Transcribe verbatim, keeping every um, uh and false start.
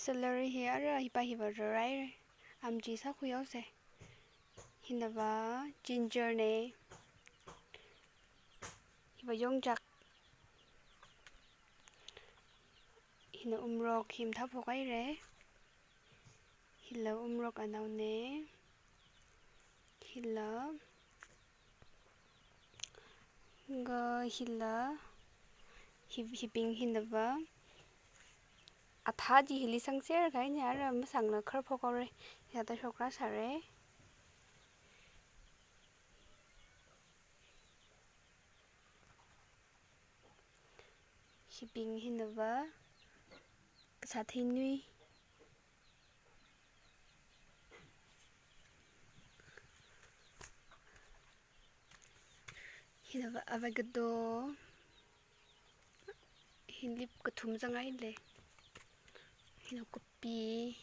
Celery hi ara hipa hiva rarhaira. Amchi sākhui haosa. Hinava ginger na. Hiva yongchak. Hina umorok hi mathāphok haira. Hila umorok anaona. Hila. Kha hila. Hi, hibing hinava. Athā chi hili sangser kahaina, ara masangla kharphok haora. Hithāda shokra sāra. Hibing hinava kasā theinui. Hinava avocado. Hili kathum zanghai lei. Hina kopi.